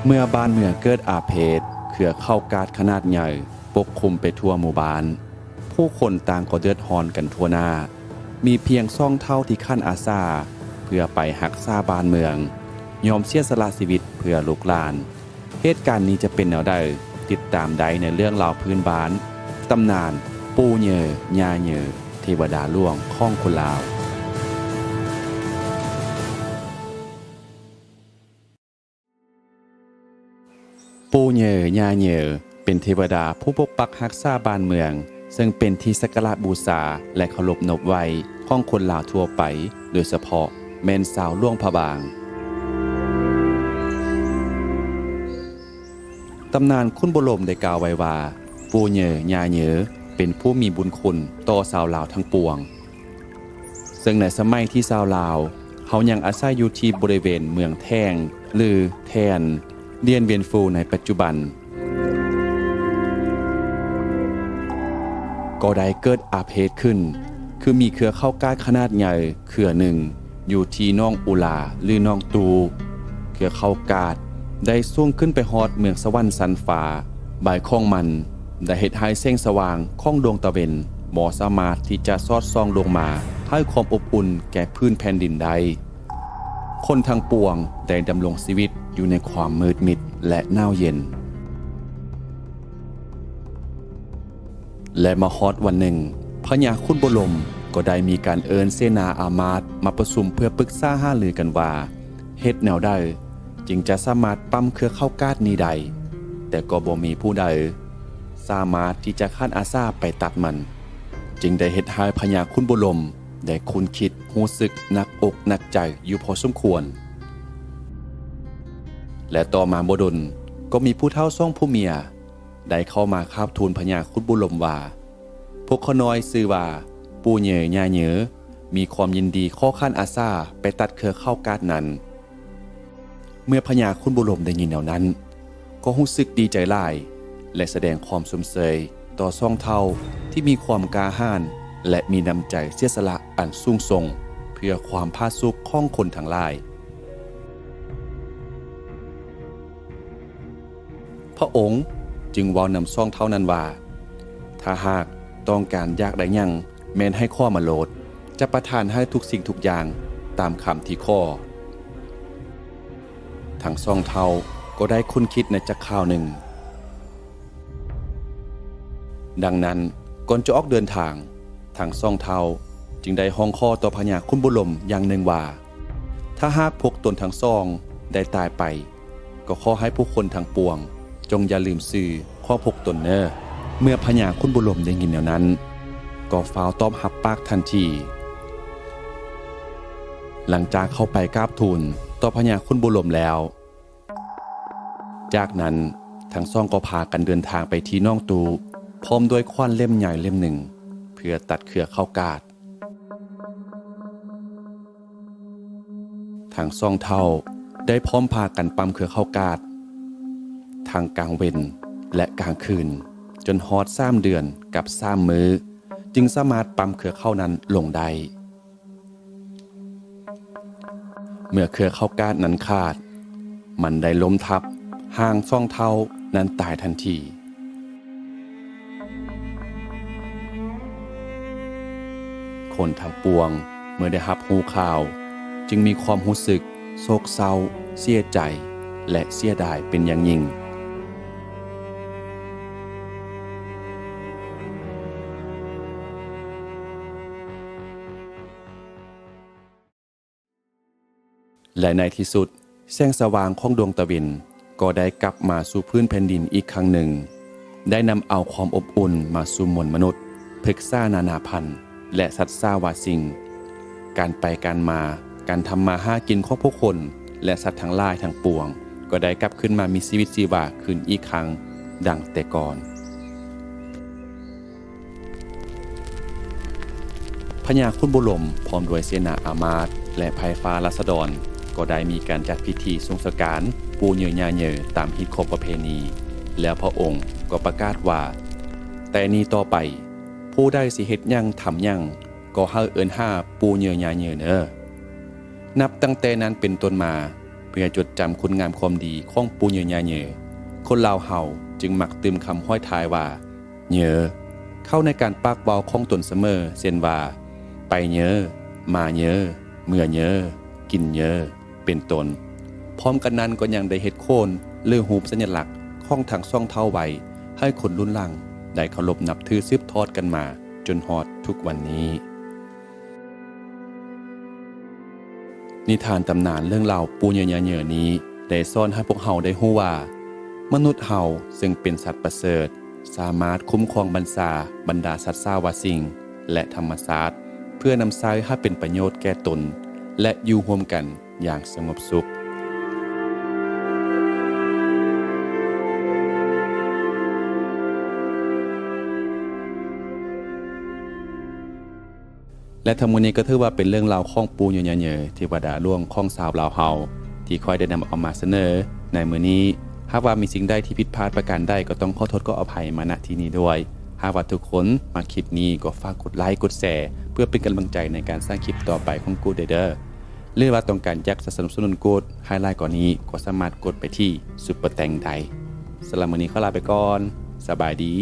ເມື່ອບ້ານເມືອງເກີດອາເພດ ເຄືອເຂົ້າກາດຂະໜາດໃຫຍ່ປົກຄຸມໄປທົ່ວໝູ່ບ້ານ, ຜູ້ຄົນຕ່າງກໍເດືອດຮ້ອນກັນທົ່ວໜ້າ. ມີພຽງຊ່ອງເຖົ້າທີ່ຂັນອາສາເພື່ອໄປຮັກສາບ້ານເມືອງ, ຍອມເສຍສະຫຼະຊີວິດເພື່ອລູກຫຼານ. ເຫດການນີ້ຈະເປັນແນວໃດ? ຕິດຕາມໄດ້ໃນເລື່ອງລາວພື້ນບ້ານ, ຕຳນານປູ່ເຍີຍ່າເຍີ ເທວະດາຫຼວງຂອງຄົນລາວ. ປູ່ເຍີຍ່າເຍີ ເປັນເທວະດາຜູ້ປົກປັກຮັກສາບ້ານເມືອງ, ເຊິ່ງເປັນທີ່ສັກກາລະບູຊາ ແລະ ເຄົາລົບນົບໄຫວ້ຂອງຄົນລາວທົ່ວໄປ, ໂດຍສະເພາະແມ່ນຊາວຫຼວງພະບາງ. ຕຳນານຂຸນບົວລົມໄດ້ກ່າວໄວ້ວ່າ, ປູ່ເຍີຍ່າເຍີ ເປັນຜູ້ມີບຸນຄຸນຕໍ່ຊາວລາວທັງປວງ. ເຊິ່ງໃນສະໄໝທີ່ຊາວລາວເຮົາຍັງອາໄສຢູ່ທີ່ບໍລິເວນເມືອງແຖງ ຫຼື ແຖນ ດຽນວຽນຟູ ໃນປັດຈຸບັນ, ກໍໄດ້ເກີດອາເພດຂຶ້ນ, ຄືມີເຄືອເຂົ້າກາດຂະໜາດໃຫຍ່ເຄືອໜຶ່ງ ຢູ່ທີ່ໜອງອູລາ ຫຼື ໜອງຕູ. ເຄືອເຂົ້າກາດໄດ້ສູງຂຶ້ນໄປຮອດເມືອງສະຫວັນຊັ້ນຟ້າ. ໃບຂອງມັນໄດ້ເຮັດໃຫ້ແສງສະຫວ່າງຂອງດວງຕາເວັນບໍ່ສາມາດທີ່ຈະສອດສ່ອງລົງມາໃຫ້ຄວາມອົບອຸ່ນແກ່ພື້ນແຜ່ນດິນໄດ້. ຄົນທັງປວງໄດ້ດຳລົງຊີວິດຢູ່ໃນຄວາມມືດມິດ ແລະ ໜາວເຢັນ. ແລະ ມາຮອດວັນໜຶ່ງ, ພະຍາຂຸນບົວລົມກໍໄດ້ມີການເອີ້ນເສນາອາມາດມາປະຊຸມເພື່ອປຶກສາຫາລືກັນວ່າ ເຮັດແນວໃດຈຶ່ງຈະສາມາດປ້ຳເຄືອເຂົ້າກາດນີ້ໄດ້, ແຕ່ກໍບໍ່ມີຜູ້ໃດສາມາດທີ່ຈະຂັນອາສາໄປຕັດມັນ, ຈຶ່ງໄດ້ເຮັດໃຫ້ພະຍາຂຸນບົວລົມໄດ້ຂຸ້ນຄິດ, ຮູ້ສຶກໜັກອົກໜັກໃຈຢູ່ພໍສົມຄວນ. ແລະ ຕໍ່ມາບໍ່ດົນ, ກໍມີຜູ້ເຖົ້າສອງຜົວເມຍ ໄດ້ເຂົ້າມາຄາບທູນພະຍາຂຸນບົວລົມວ່າ, ພວກຂ້ານ້ອຍຊື່ວ່າປູ່ເຍີຍ່າເຍີ ມີຄວາມຍິນດີຂໍຂັນອາສາໄປຕັດເຄືອເຂົ້າກາດນັ້ນ. ເມື່ອພະຍາຂຸນບົວລົມໄດ້ຍິນແນວນັ້ນ, ກໍຮູ້ສຶກດີໃຈຫຼາຍ ແລະ ສະແດງຄວາມຊົມເຊີຍຕໍ່ສອງເຖົ້າທີ່ມີຄວາມກ້າຫານ ແລະ ມີນ້ຳໃຈເສຍສະຫຼະອັນສູງສົ່ງ ເພື່ອຄວາມຜາສຸກຂອງຄົນທັງຫຼາຍ. ພະອົງຈຶ່ງເວົ້ານຳສອງເຖົ້ານັ້ນວ່າ, ຖ້າຫາກຕ້ອງການຢາກໄດ້ຫຍັງ, ແມ່ນໃຫ້ຂໍມາໂລດ, ຈະປະທານໃຫ້ທຸກສິ່ງທຸກຢ່າງຕາມຄຳທີ່ຂໍ. ທັງສອງເຖົ້າກໍໄດ້ຂຸ້ນຄິດໃນຈັກຄາວໜຶ່ງ. ດັ່ງນັ້ນ, ກ່ອນຈະອອກເດີນທາງ, ທັງສອງເຖົ້າຈຶ່ງໄດ້ຮ້ອງຂໍຕໍ່ພະຍາຂຸນບົວລົມຢ່າງໜຶ່ງວ່າ, ຖ້າຫາກພວກຕົນທັງສອງໄດ້ຕາຍໄປ, ກໍຂໍໃຫ້ຜູ້ຄົນທັງປວງຈົ່ງຢ່າລືມຊື່ຂອງພວກຕົນເນີ. ເມື່ອພະຍາຂຸນບົວລົມໄດ້ຍິນແນວນັ້ນ, ກໍຟ້າວຕອບຮັບປາກທັນທີ. ຫຼັງຈາກເຂົ້າໄປກາບທູນຕໍ່ພະຍາຂຸນບົວລົມແລ້ວ, ຈາກນັ້ນທັງສອງກໍພາກັນເດີນທາງໄປທີ່ໜອງຕູ ພ້ອມດ້ວຍຂວານເຫຼັ້ມໃຫຍ່ເຫຼັ້ມໜຶ່ງ ເພື່ອຕັດເຄືອເຂົ້າກາດ. ທັງສອງເຖົ້າໄດ້ພ້ອມພາກັນປ້ຳເຄືອເຂົ້າກາດ ທັງກາງເວັນ ແລະ ກາງຄືນ, ຈົນຮອດສາມເດືອນກັບສາມມື້ ຈຶ່ງສາມາດປ້ຳເຄືອເຂົ້ານັ້ນລົງໄດ້. ເມື່ອເຄືອເຂົ້າກາດນັ້ນຂາດ, ມັນໄດ້ລົ້ມທັບຮ່າງສອງເຖົ້ານັ້ນຕາຍທັນທີ. ຄົນທັງປວງເມື່ອໄດ້ຮັບຮູ້ຂ່າວ ຈຶ່ງມີຄວາມຮູ້ສຶກໂສກເສົ້າ, ເສຍໃຈ ແລະ ເສຍດາຍເປັນຢ່າງຍິ່ງ. ແລະ ໃນທີ່ສຸດ, ແສງສະຫວ່າງຂອງດວງຕາເວັນກໍໄດ້ກັບມາສູ່ພື້ນແຜ່ນດິນອີກຄັ້ງໜຶ່ງ, ໄດ້ນຳເອົາຄວາມອົບອຸ່ນມາສູ່ມວນມະນຸດ, ພຶກສານານາພັນ ແລະ ສັດສາວາສິ່ງ. ການໄປການມາ, ການທຳມາຫາກິນຂອງຜູ້ຄົນ ແລະ ສັດທັງຫຼາຍທັງປວງ ກໍໄດ້ກັບຄືນມາມີຊີວິດຊີວາຄືນອີກຄັ້ງດັ່ງແຕ່ກ່ອນ. ພະຍາຂຸນບູລົມ ພ້ອມດ້ວຍເສນາອາມາດ ແລະ ໄພຟ້າລາຊະດອນ ກໍໄດ້ມີການຈັດພິທີສົ່ງສະການປູ່ເຍີຍ່າເຍີຕາມຮີດຄອງປະເພນີ, ແລ້ວພະອົງກໍປະກາດວ່າ, ແຕ່ນີ້ຕໍ່ໄປ, ຜູ້ໃດຊິເຮັດຫຍັງທຳຫຍັງ, ກໍໃຫ້ເອີ້ນຫາປູ່ເຍີຍ່າເຍີເນີ. ນັບຕັ້ງແຕ່ນັ້ນເປັນຕົ້ນມາ, ພ ເພື່ອຈົດຈຳຄຸນງາມຄວາມດີຂອງປູ່ເຍີຍ່າເຍີ. ຄົນລາວເຮົາຈຶ່ງມັກຕື່ມຄຳຫ້ອຍທ້າຍວ່າ ເຍີ ເຂົ້າໃນການປາກເວົ້າຂອງຕົນສະເໝີ ເຊັ່ນວ່າ ໄປເຍີ, ມາເຍີ, ເມືອເຍີ, ກິນເຍີ ເປັນຕົ້ນ. ພ້ອມກັນນັ້ນກໍຍັງໄດ້ເຮັດໂຂນ ຫຼື ຮູບສັນຍະລັກຂອງທັງສອງເຜົ່າໄວ້ ໃຫ້ຄົນລຸ້ນຫຼັງໄດ້ເຄົາລົບນັບຖືສືບທອດກັນມາຈົນຮອດທຸກວັນນີ້. ນິທານຕຳນານເລື່ອງລາວປູ່ເຍີຍ່າເຍີນີ້ ໄດ້ສອນໃຫ້ພວກເຮົາໄດ້ຮູ້ວ່າ ມະນຸດເຮົາເຊິ່ງເປັນສັດປະເສີດ ສາມາດຄຸ້ມຄອງບັນຊາບັນດາສັດສາວາສິ່ງ ແລະ ທຳມະຊາດ ເພື່ອນຳໃຊ້ໃຫ້ເປັນປະໂຫຍດແກ່ຕົນ ແລະ ຢູ່ຮ່ວມກັນຢ່າງສະຫງົບສຸກ. ແລະ ທັງໝົດນີ້ກໍຖືວ່າເປັນເລື່ອງລາວຂອງປູ່ເຍີຍ່າເຍີ ເທວະດາຫຼວງຂອງຊາວລາວເຮົາ ທີ່ຂ້ອຍໄດ້ນຳເອົາມາສະເໜີໃນມື້ນີ້. ຫາກວ່າມີສິ່ງໃດທີ່ຜິດພາດປະການໃດ ກໍຕ້ອງຂໍໂທດຂໍອະໄພມາ ນະ ທີ່ນີ້ດ້ວຍ. ຫາກວ່າທຸກຄົນມັກຄລິບນີ້ ກໍຝາກກົດໄລກົດແຊ ເພື່ອເປັນກຳລັງໃຈໃນການສ້າງຄລິບຕໍ່ໄປຂອງກູດເດີ. ຫຼືວ່າຕ້ອງການຢາກສະໜັບສະໜູນກູດໃຫ້ຫຼາຍກວ່ານີ້ ກໍສາມາດກົດໄປທີ່ຊຸບເປີແທັງໄດ້. ສຳລັບມື້ນີ້ຂໍລາໄປກ່ອນ. ສະບາຍດີ.